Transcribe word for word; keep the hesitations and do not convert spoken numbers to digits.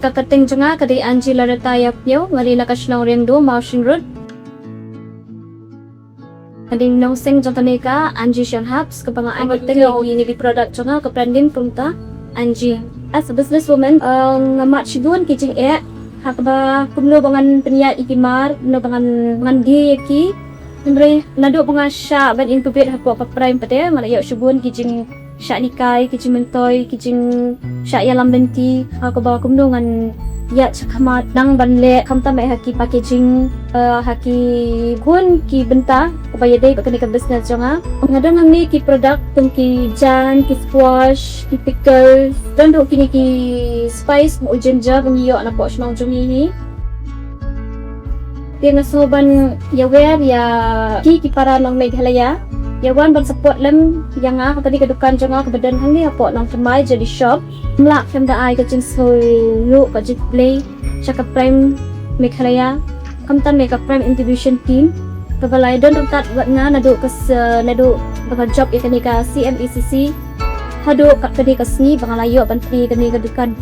Ka kyrteng jong nga ka dei Angie Loretta Ïapnïew, nga dei na ka shnong Riangdo, Mawshynrut. Nga dei nongseng jong kane ka Angie Shell Herbs kaba nga ai kyrteng ïa kine ki product jong nga, ka brand name kumta Angie. As a businesswoman, uh, nga mad shibun ki jingeh ha kaba kumno ba ngan pynïaid ïa ki mar, kumno ba ngan, ngan die ïa ki. Hynrei naduh ba nga shah ban intubed hapoh ka Prime pat te, nga la ïoh shibun ki jingshah hikai, ki jingmyntoi, ki jingshah ïalam lynti ha kaba kumno ngan ïaid shakhmat, nang ban leh khamtam eh ha ki packaging, eh, ha ki bun ki bynta kaba ïadei bad kane ka business jong nga. Nga don hangne ki product kum ki jan, ki squash, ki pickles, don ruh kine ki spice, u ginger ba ngi ïoh napoh shnong jong ngi hi. Te nga sngew ban ïawer ïa ki, ki para nong Meghalaya, ïa wan ban support lem ïa nga ha kane ka dukan jong nga kaba don hangne hapoh Nongthymmai Jyoti Shop. Ym lah khlem da ai ka jingsngewnguh, ka jingkhublei sha ka Prime Meghalaya, khamtam eh ka Prime Integration Team kaba la ïadon ryngkat bad nga naduh ka s-, naduh ba nga jop ïa kane ka C M E C C haduh katba kane ka sngi ba nga la ïoh ban plie kane ka dukan.